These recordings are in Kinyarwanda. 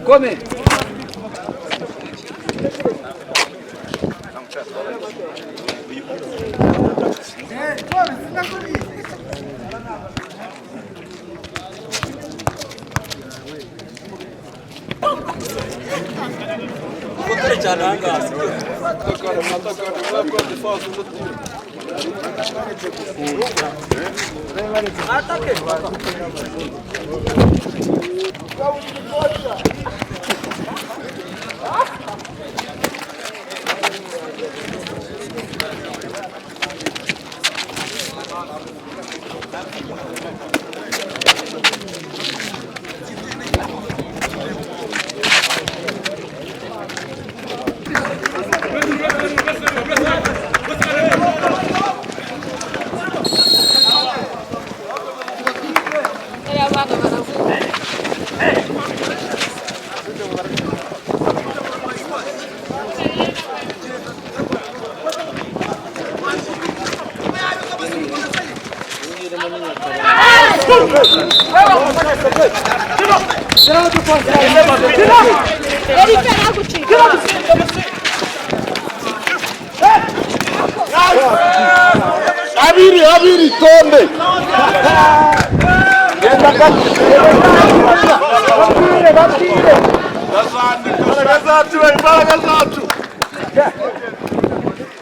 Come! Abiri, abiri, tombe. Imbaraga zacu, imbaraga zacu.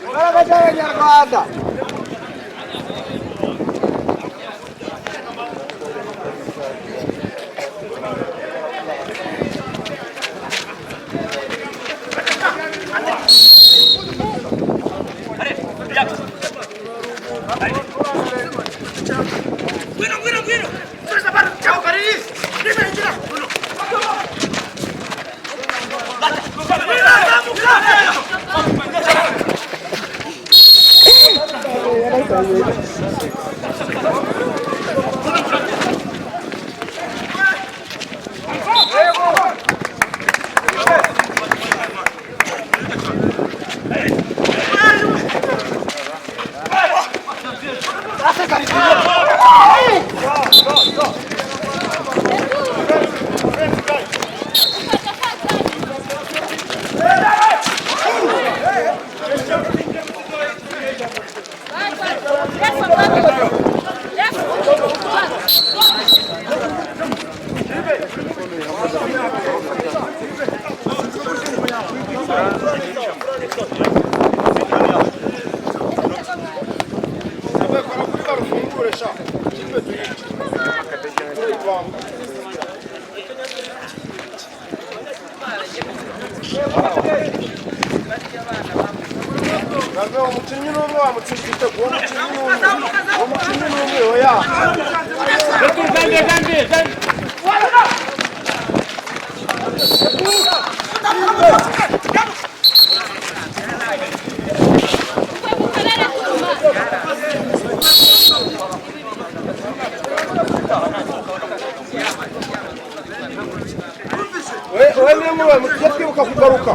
Imbaraga z'Abanyarwanda. Umukinnyi n'umwe wamutsinda igitego, uwo mukinnyi n'umwe, uwo mukinnyi n'umwe, oya. We niyo mubaye mutujya twibuka kugaruka.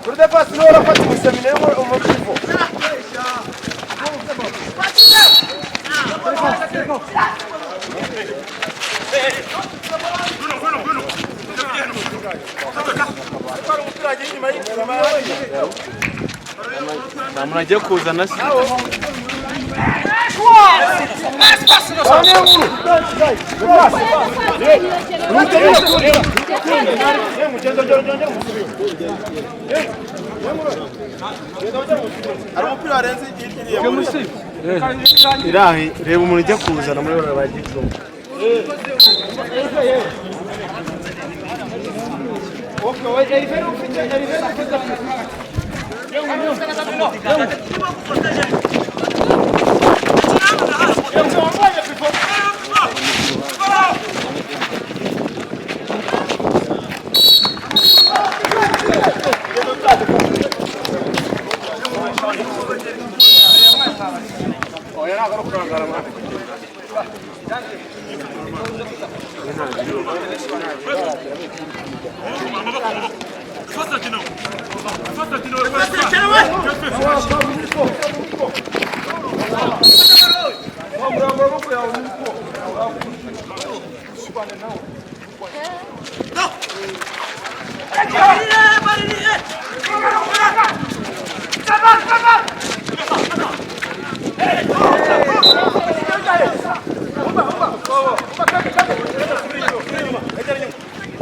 Kuri defasi niwe urafata umusemine umukivu. Nta muntu agiye kuzana se. Hari umupira warenze iriya muri. Irahe, reba umuntu ujya kuzana muri bariya ba Gicumbi.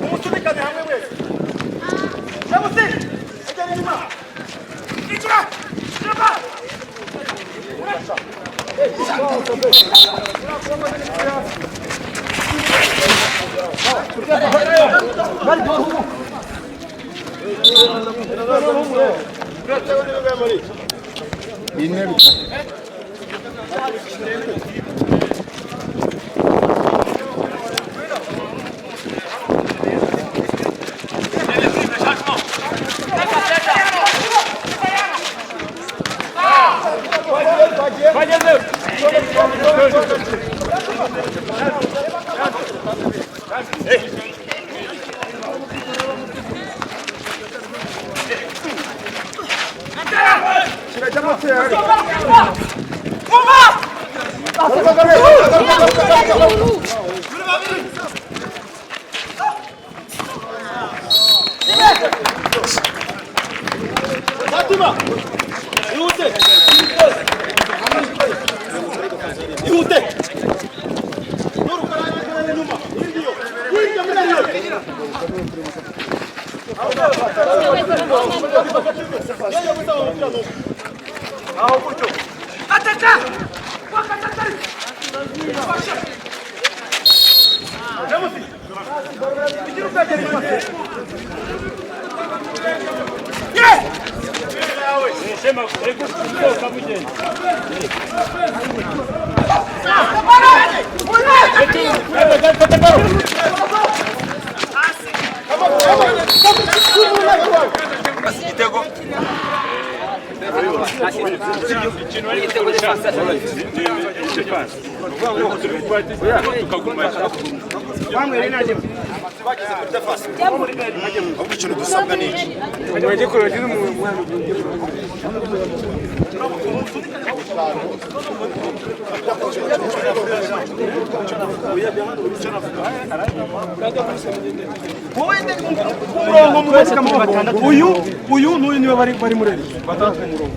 Umusunikane hamwe mwese. Jamusi, egera inyuma. Fatima! Ihute! Ihute! Nuru karaya nyuma. Ndiyo. Hirya muri hiyo. Aho gutyo. Ataka! Jamusi! Igira ukagera inyuma. Ahubwo ikintu dusabwa ni iki? Umurongo muboneka mu batandatu. Uyu n'uyu niwe bari muri batandatu mu murongo.